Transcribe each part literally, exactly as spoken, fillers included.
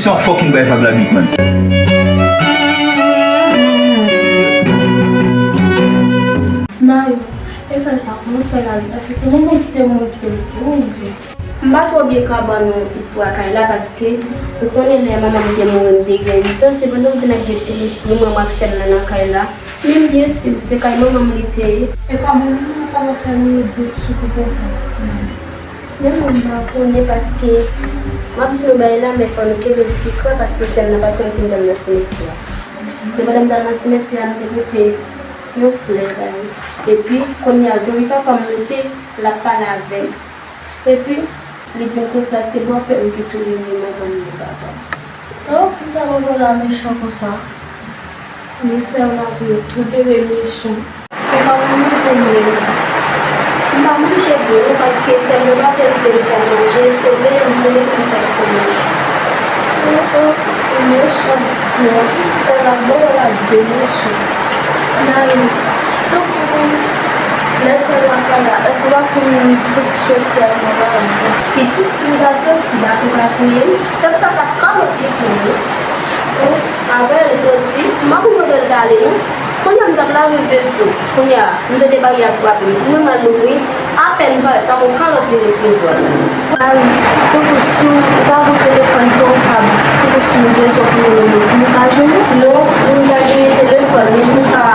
Se yon fucking bay vag la big man. Nayou, e fè sa, kòman fè la wi? Èske se manman ki te mouri ki te mouri tou oubyen? M pa twò byen konprann istwa kay la, paske ou konnen lè manman m te mouri, m te gen uit an, se pandan m vin ak de ti lespri mwen, mwen ak sè m nan nan kay la. Men m byen si se kay manman m li te ye. E pa bon, nou pa fè nou dout sou kou konsa. Men mwen m pa konnen, paske m ap di nou bagay la, men fò nou kenbe l sekrè, paske sè m nan pa t konn si m t al nan simetyè a. Se pandan m t al nan simetyè a, m te pote yon flè ba li. Epi, kounye a, zòrye papa m moute, l ap pale avè m. Epi, li di m konsa se bòpè m ki touye manman m nan papa m. Oh, kounya manman la mechan konsa. Li sèlman pou yo tou de mechan. Ou pa konn manje byen. M pa manje byen non, paske sè m nan pa vle kite m fè manje, se veye m veye pou m fè l sou manje. Oh, oh, ou mechan. Non, sè la bon, la de mechan. Nayou, tankou lè sè la pa la, èske w pa konn fout soti ak manman? Pitit, si m ta soti, bato ka touye m. Sè m sa, sa kalòt li pou mwen. Apre l soti, m pa konn kote l t ale non. Kounye a m t ap lave veso. Kounye a, m tande baryè a frape m. Kounye a m al louvri. Apèn m parèt, sa yon kalòt li resevwa. Mari, tankou si w pa gon telefòn pòtab, tankou si nou bezwen pou nou rele, nou ka jwenn ou? Non, nou pa genyen telefòn, men nou ka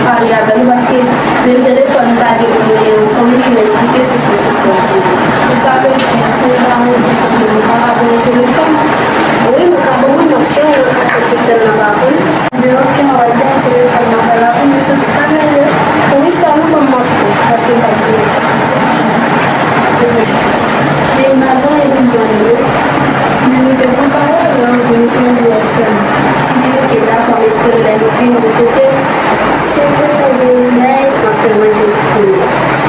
pale avè nou, paske menm telefòn nou pa gen pou nou rele yon fanmi ki nou esplike soufrans nou pran sou nou. Sa vle di, si nou pa rele kote nou, nou pa ka ba w telefòn? Wi, nou ka ba w, wi, n ap sere l an kachèt pou sè m nan pa konn. Men oke, m ap al dèyè telefòn nan pale avè w, men se yon ti kanal yo. Wi, sèlman ban m mòd ou, paske m pa t gen. Men m pa gen anyen pou m ban li non. Men nou te pran pawòl lan, pou nou pran deyò sèlman. Men oke, dakò, m espere lè nou vini nou kote, si m bezwen gen yon ti bagay, m ap fè manje pou nou.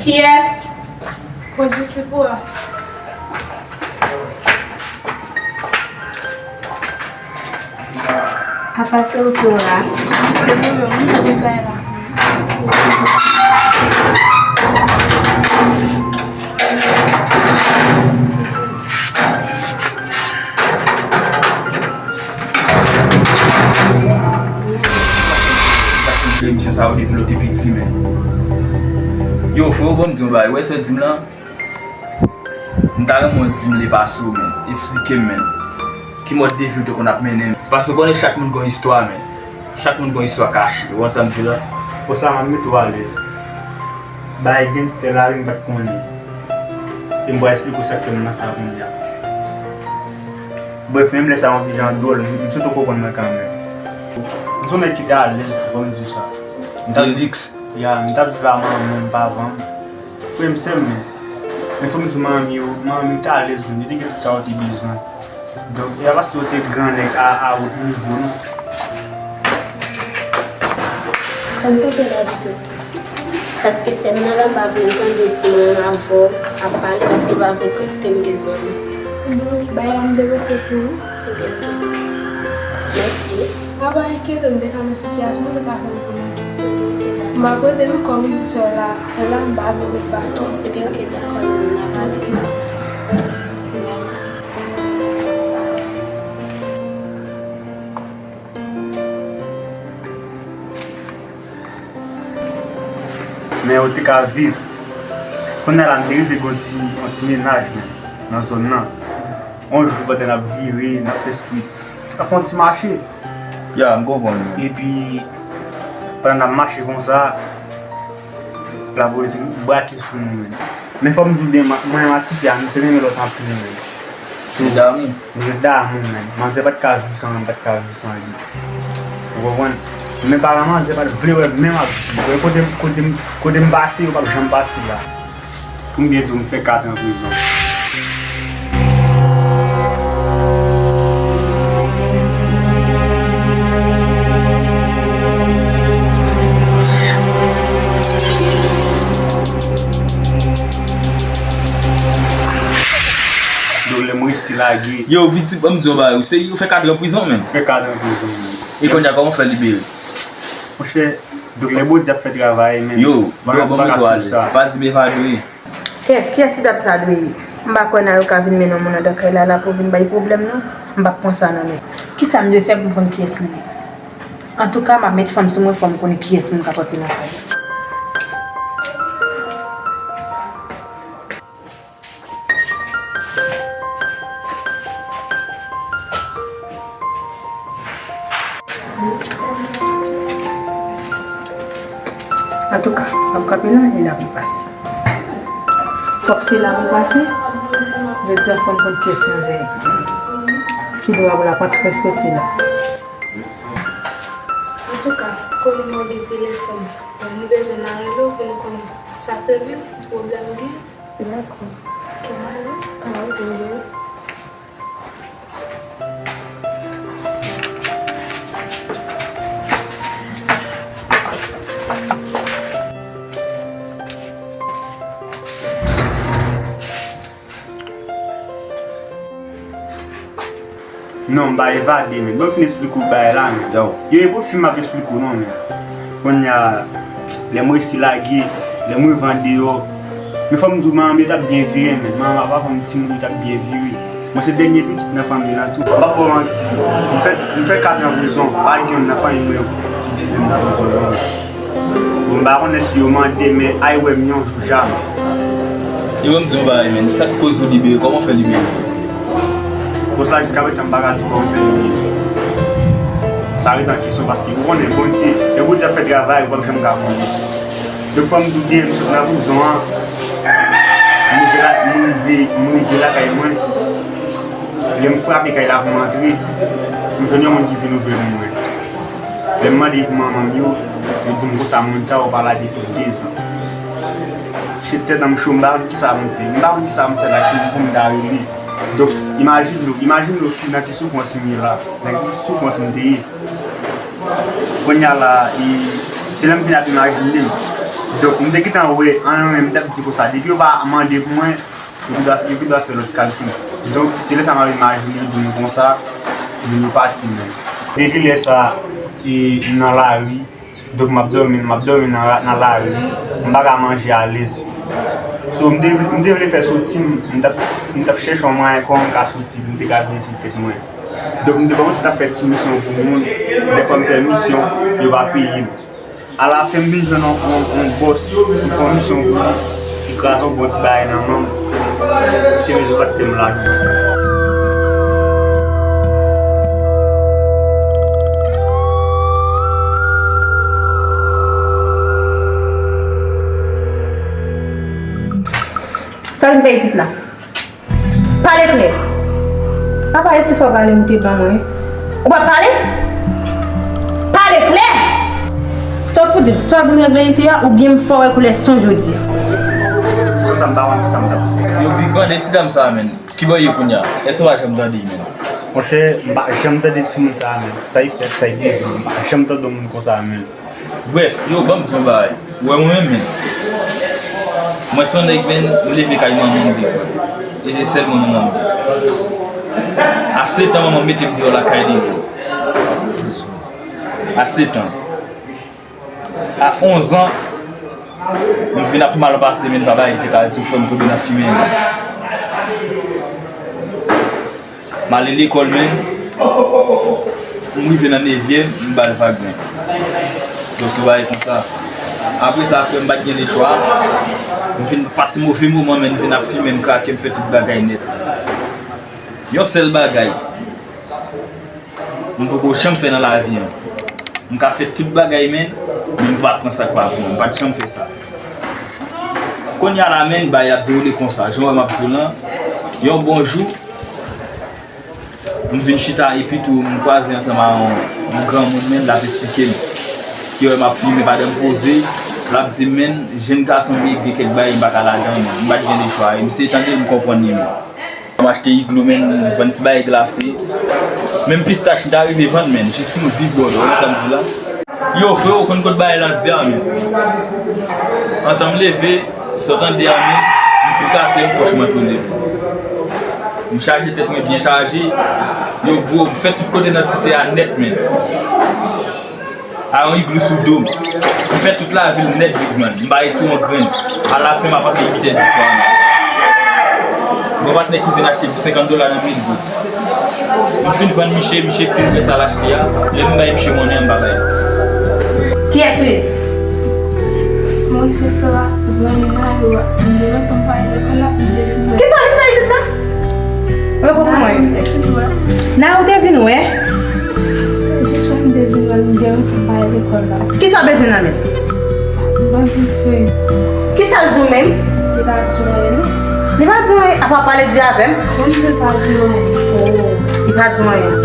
Kiyès? Kondisip ou a. Apa se ou ki la? Se mwen menm, mwen te vin bay la. Cheri, misye sa yo depi lè w te piti, men. Yo, freo, ban m di w yon bagay. Ou wè sa w di m lan? M ta renmen w di m li pase w, men. Esplike m, men. Ki mòd de vi w te konn ap mennen? Paske w konnen chak moun gen yon istwa, men. Chak moun gen yon istwa kache. Ou konn sa m di la? Fòs la, m ap mete w alèz. Bagay gangstè la, wi, m pa t konnen. E m pral esplike w sa k fè m nan sa kounye a. Brèf, menm lè sa yon ti jan dwòl, m, m sot ou konprann mwen kanmenm. M se yon nèg ki te alèz tou, fò m di w sa. M t ap, ya, m t ap viv a manman m, pavan m, frè m, sè m, men, men fò m di w, manmi yo, manmi yo te alèz, yo te gen tout sa yo te bezwen. Donk, e pa paske yo te gran nèg a, a wot nivo, non. Ann kanpe la pito. Paske sè m nan la pa vle tande si mwen avè w ap pale, paske l pa vle koute m gen zanmi. Bon, bay la m debloke pou ou. Ebyen, oke. Mèsi. Pa enkyete w, m te ka nan sitiyasyon, m te ka fè l pou mwen. M ap rete non, kòm m di sè w la, la m pa vle met baton. Ebyen, oke, dakò, n a pale. Men yo te ka viv. Kounye a la, m te rive gen yon ti, yon ti mennaj, men, nan zòn nan. Yon jou, pandan n ap vire, n ap fè street, n ap fè yon ti mache. Ya, m konprann, men. Epi, pandan n ap mache konsa, lapolis brake sou nou, men. Men fò m di w byen, mwen, mwen ak ti fi a, nou te renmen lòt anpil, men. Nou damou. Nou damou, men. Manzè pa t ka viv san mwen, m pa t ka viv san li. Ou konprann? Men paran manzè pa t vle wè m menm ak li. Wè kote, kote, kote m pase, yo p ap janm pase la. Pou m byen di w, m fè kat an prizon. Se lage. Yo, pitit, ban m di w yon bagay. Ou se, ou fè kat an prizon, menm. Fè kat an prizon, menm. E kounye a, kòman w fè libere? Monchè, donk lè Bondye ap fè travay, menm. Yo, bro, ban m mete w alèz. Pa di m evade. Kè, kiyès ti dam sa dwe ye? M pa kwè Nayoka vin mennen yon moun anndan kay la, la pou vin bay pwoblèm, non. M p ap pran sa nan men. Kisa m dwe fè pou m konn kiyès li ye? Antouka, m ap met fanm sou mwen, fò m konnen kiyès moun k ap rantre nan kay la. Antouka, m ap kanpe la, e la pou pase. Fòk se la pou pase, jodi a fò m konn kiyès manzè ye. Ki dwa pou l ap rantre soti la. Antouka, kòm nou gen telefòn, nou bezwen nan rele w pou nou konn sa k regle, ki pwoblèm gen. Dakò. Ke m ale? Ka ale, dèyè. Non, m pa evade, men. Ban m fin eksplike w bagay la, men. Yo. Yo, e pou fi m ap eksplike w, non, men. Kounye a, lè m resi lage, lè m rive andeyò, men fò m di w, manman m yo t ap byen vire, men. Manman papa m, timoun yo t ap byen vire. Mwen se dènye pitit nan fanmi lan tou. M p ap ba w manti, m fè, m fè kat an prizon, pa gen youn nan fanmi mwen ki vize m nan prizon, non. Bon, m pa konnen si yo mande, men ay wè m yon jou jamè. E ban m di w yon bagay, menn. Sa k koz ou libere? Kòman w fè libere? Bon, sa jiskaprezan m pa ka di w kòman m fè libere. Sa ret an kesyon paske ou konnen Bondye, lè Bondye ap fè travay, ou p ap janm ka konnen. Donk fò m di w byen, m sot nan prizon an, m rive la, m rive, m rive lakay mwen. Lè m frape kay la pou m antre, m jwenn yon moun ki vin ouvri pou mwen. Lè m mande pou manman m yo, yo di m konsa moun sa yo pa la depi dezan. Se tèt an m cho, m pa konn kisa pou m fè. M pa konn kisa pou m fè la, ki pou m ta rele. Donk, imajine w, imajine w ki nan ki soufrans m ye la, nan ki soufrans m te ye. Kounye a la, e, se lè m vin ap imajine m. Donk, m te gentan wè, an, m t ap di konsa, depi yo pa mande pou mwen, yo gendwa, yo gendwa fè lòt kalkil. Donk, se lè sa m ap imajine, yo di m konsa, moun yo pati menm. Depi lè sa, e, m nan lari, donk m ap dòmi, m ap dòmi nan, nan lari, m pa ka manje alèz. So, m te, m te vle fè soti, m, m t ap, m t ap chèche yon mwayen kòman m ka soti, pou m te ka byen sou tèt mwen. Donk, m te kòmanse t ap fè ti misyon pou moun, dèfwa m fè misyon, yo pa peye m. Alafen, m vin jwenn yon, yon, yon bòs, m fè yon misyon pou li, li kraze yon bon ti bagay nan men m. Se rezon sa k fè m lage. Sa vin fè isit la? Pale klè. Apa e si fò pale m te ban mwen? Ou pa pale? Pale klè! Sa w fout di m, sa w vin regle isi a, oubyen m fè w wè koulè san jodi a? San sa m pa konn kisa m t ap fè. Yo, Big Band, e ti dam sa a, menn. Kibò l ye kounye a? Èske w pa janm tande l, menn? Monchè, m pa janm tande timoun sa a, menn. Sa l fè, sa l rive, m pa janm tande yon moun konsa, menn. Brèf, yo, ban m di yon bagay. Ou wè mwen menm, menn. Mwen se yon nèg, menn, m leve kay manman m, big. E se sèl mwen manman m. A sèt an, manman m mete m deyò lakay li. A sèt an. A onz an, m vin ap mal pase, menn, papa m te ka di w fè m tonbe nan fimen, menn. M ale lekòl, menn. M rive nan nevyèm, m ba l vag, menn. Donk, se yon bagay konsa. Apre sa, frè m, m pa t gen lechwa. M vin pase move moman, menn, m vin ap fimen, m krake, m fè tout bagay nèt. Yon sèl bagay m poko janm fè nan lavi an. M ka fè tout bagay, menn, men m pa pran sa k pa pou mwen. M pa t janm fè sa. Kounye a la, menn, bagay ap dewoule konsa. Jan w wè m ap di w lan, yon bon jou, m vin chita epi tou m kwaze ansanm a yon, yon granmoun, menn, l ap esplike m. Ki wè m ap fimen pandan m poze, l ap di m, menn, jenn gason m gen kèk bagay m pa ka ladan, menn. M pa t gen lechwa. E misye tande m konprann li, menn. M achte iglo, menn, m vann ti bagay glase. Menm pistach m ta rive vann, menn, jis pou m viv bòdò, ou konn sa m di la? Yo, frewo, ou konn kot bagay la di a, menn. Antan m leve, sa w tande a, menn, m fin kase yon pòch mwen tou nèt. M chaje tèt mwen byen chaje. Yo bro, m fè tout kote nan site a nèt, menn. A yon iglou sou do m. M fè tout lavil nèt, big man. M pa retire yon grenn. Alafen, m ap antre uit è di swa, menn. Gon patnè ki vin achte pou senkant dola nan mil goud. M fin vann miche, miche fin wè sa l achte a. Lè m bay miche monnen an, m pa bay. Kiyès li? Moise Flora, zanmi Nayou a. M gen lontan m pa al lekòl la, m te vin wè. Kisa w vin fè isit la? Reponn pou mwen. Nayou te vin wè. Nayou te vin wè? Se jis wè m te vin wè l, m gen lontan m pa al lekòl la. Kisa w bezwen nan men l? M pa vin fè. Kisa l di w menm? Li pa di anyen, non. Li pa di w anyen, apa pale di avè m? Mwen m di l pa di anyen. Oh, li pa di w anyen.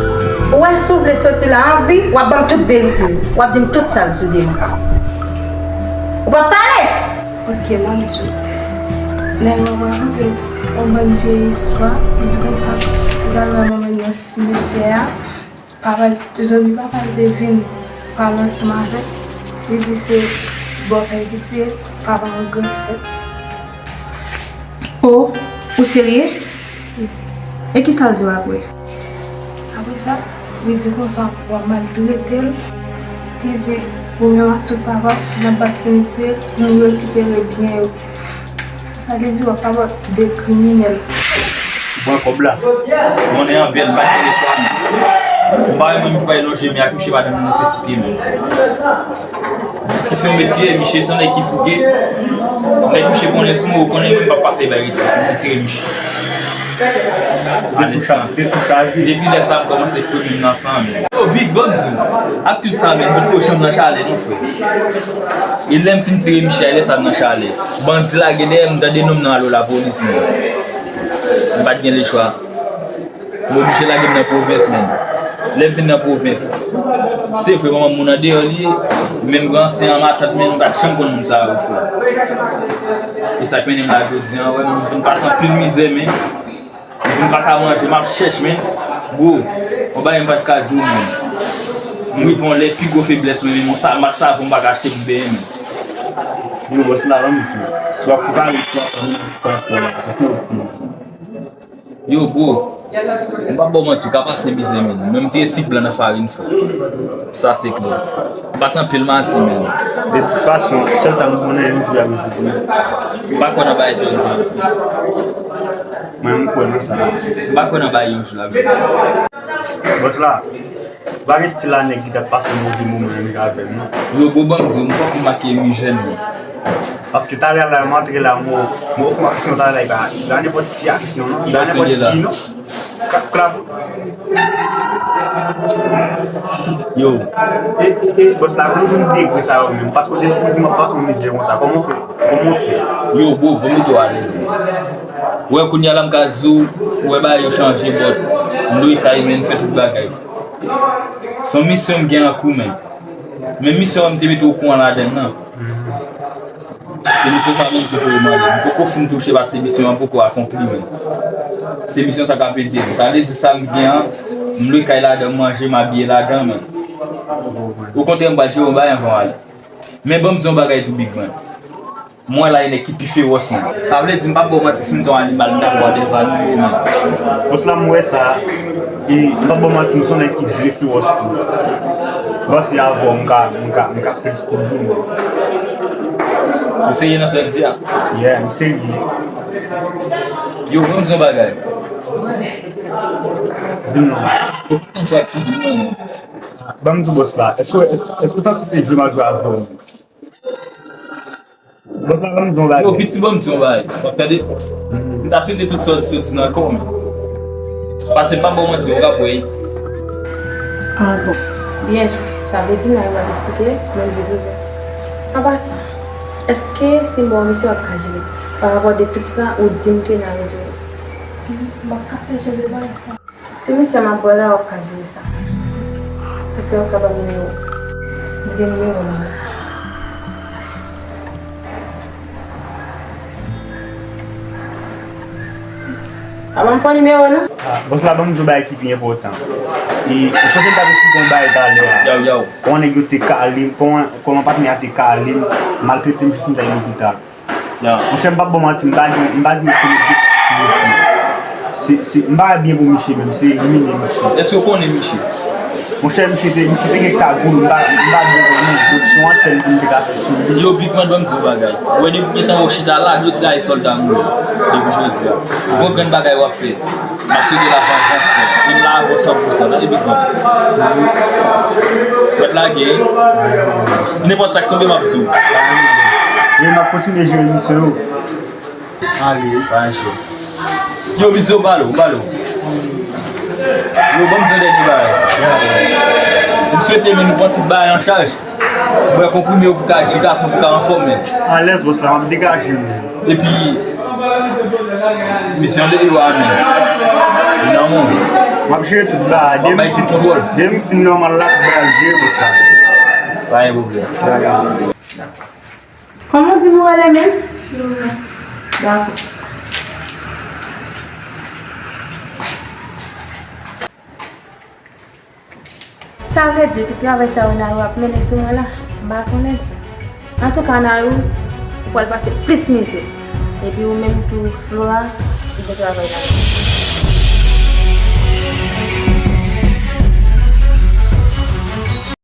Ou wè, si w vle soti la an vi, w ap ban m tout verite. W ap di m tout sa l di w de mwen. Ou p ap pale? Ok, m ap di w. Nèg mwen rakonte yon bann vye istwa. Li di konsa, grann mwen mennen l nan simityè a. Papa l, zanmi papa l te vin pale ansanm avè l. Li di se bòpè l ki tiye l, papa l grandsè l. Oh, ou serye? E kisa l di w apre? Apre sa, li di konsa, w ap maltrete l. Li di, ou menm ak tout papa w, n ap bat pou nou tiye l, pou nou rekipere byen yo. Sa vle di w ap papa de kriminèl. Pran kòb la. Monnen an bèl, m pa t gen lechwa, non. M pa renmen moun ki bay lonje men ak misye pa nan nesesite, non. Diskisyon met pye, misye se yon nèg ki fouke. Nèg misye konnen sou mwen, ou konnen mwen, m p ap pa fè bay respè, m te tire misye. Depi sa, depi sa, depi lè sa, m kòmanse fre moun nan san, men. Yo, Big, ban m di w, ak tout sa, men, m potko janm nan chalè, non, frè. E lè m fin tire misye a, e lè sa m nan chalè. Bandi lage dèyè m, m tande non m nan al lapolis, men. M pa t gen lechwa. M oblije lage m nan pwovens, men. Lè m vin nan pwovens, se vre, manman m moun andeyò li ye, men m gen ansyen an matant, men m pa t janm konn moun sa yo, frè. E sa k mennen m la jodi a, wè, m vin pase anpil mizè, men. M vin pa ka manje, m ap chèch, men. Bro, yon bagay m pa t ka di w, men. M rive yon lè, pi gwo feblès mwen, men yon sa, mak savon m pa ka achte pou m benyen, men. Yo, bòs la, ban m di w. Si w ap konpare, si w ap konpare, Yo, bro, m p ap ba w manti, w ka pase mizè, men. Men m te sik blan nan farin, frè. Sa se klè. M pase anpil mati, men. De tout fason, sèl sa m konnen, yon jou y ap jou vre. M pa kwè nan bagay sa w di a. Mwen, m kwè nan sa. M pa kwè nan bagay yon jou l ap jou vre. Bòs la, pa gen stil a nèg ki t ap pase move moman menm jan avè m, non. Yo, bro, ban m di w, m fòk m make mi jèn, men. Paske talè a la, m antre la, m, m fè yon aksyon talè a, e pa, e pa nenpòt ti aksyon, non. E pa nenpòt ti, non. Klap, klap. Yo. E, e, e, bòs la, kote w jwenn degre sa yo menm? Paske w te toujou ap pase yon mizè konsa. Kòman w fè? Kòman w fè? Yo, bro, ban m mete w alèz, men. Wè, kounye a la, m ka di w, wè, bagay yo chanje, but m lwe kay, men, m fè tout bagay. Se yon misyon m gen an kou, men. Men misyon an, m te mete w okouran ladan l nan. Se misyon sa menm ki voye m ale. M poko fin touche paske misyon an poko akonpli menm. Se misyon sa k ap ede m. Sa vle di sa m gen an, m lwe kay ladan, m manje, m abiye ladan menm. Okontrè, m pral jere yon bagay anvan w ale. Men ban m di yon bagay tou, Big Man. M wè la gen nèg ki pi fewòs menm. Sa vle di m p ap ba w manti, si m te yon animal, m t ap ba w dèzanimo menm. Bòs la, m wè sa. E m p ap ba w manti, m se yon nèg ki vle fewòs tou. Bòs, se avè w m ka, m ka, m ka plis toujou menm. Ou serye nan sa w di a? Yeah, m serye. Yo, ban m di yon bagay. Di m non. Ou pa konn jwe ak figi m non, men. Ban m di w, bòs la, èske, èske, èske w santi se jwe m ap jwe avè w menm? Bòs la, ban m di w yon bagay. Yo, piti, ban m di w yon bagay. W ap tande? M ta swete tout sa w di soti nan kò w, men. Paske m p ap ba w manti, w ap wè. Ah bon. Byen jwe. Sa vle di Nayou ap esplike, mwen vle vle. Apa sa, èske si m ba w misyon w ap ka jere? Pa rapò de tout sa ou di m ke Nayou di w. M p ap ka fè jan de bagay sa. Ti misyon m ap ba w la, w ap ka jere sa. Èske w ka ban m nimewo? M gen nimewo w la. A ban m fò nimewo w non. Ah, bòs la, ban m di w bagay ki pi enpòtan. E, ou sonje m t ap esplike w yon bagay talè a. Yow, yow. Kòman nèg yo te kale m, kòman, kòman patnè a te kale m, maltrete m jis m t al lopital. Monchè, m p ap ba w manti, m pa gen, m pa gen okenn objektif pou yo. Se, se, m pa byen pou misye menm, se rimine misye. Èske w konnen misye? Monchè, misye te, misye te gen kagoul, m pa, m pa byen konnen. Donk, se yon antèn pou m te ka fè sou li. Yo, Big Man, ban m di w bagay. Ou wè, depi gentan ou chita la, jodi a, e sòlda m ou ye. Depi jodi a. Ou konprann bagay w ap fè. M ap swete la vanjans, frè. E m la avè w san pou san. Tande, Big Man. Pòt lage. Nenpòt sa k tonbe, m ap di w. E m ap kontinye jere misye yo. Ale. Pa enche. Yo, Bidyo, m pale w, m pale w. Yo, ban m di yon dènye bagay. M swete men nou pran tout bagay an chaj. Bwè konprime yo pou ka edikason, pou ka anfòme. Alèz, bòs la, m ap degaje m. Epi, misyon de yo a men. Nan men w. M ap jere tout bagay. W ap bay tout kontwòl. Depi m fin nòmal la, tout bagay ap jere, bòs la. Pa gen pwoblèm. Dakò. Kòman w di nou rele menm? Flora. Dakò. Sa vle di, tout travay sa yo Nayou ap mennen sou mwen la, m pa konnen. Antouka, Nayou, ou pral pase plis mizè. Epi ou menm tou, Flora, ou gen travay la.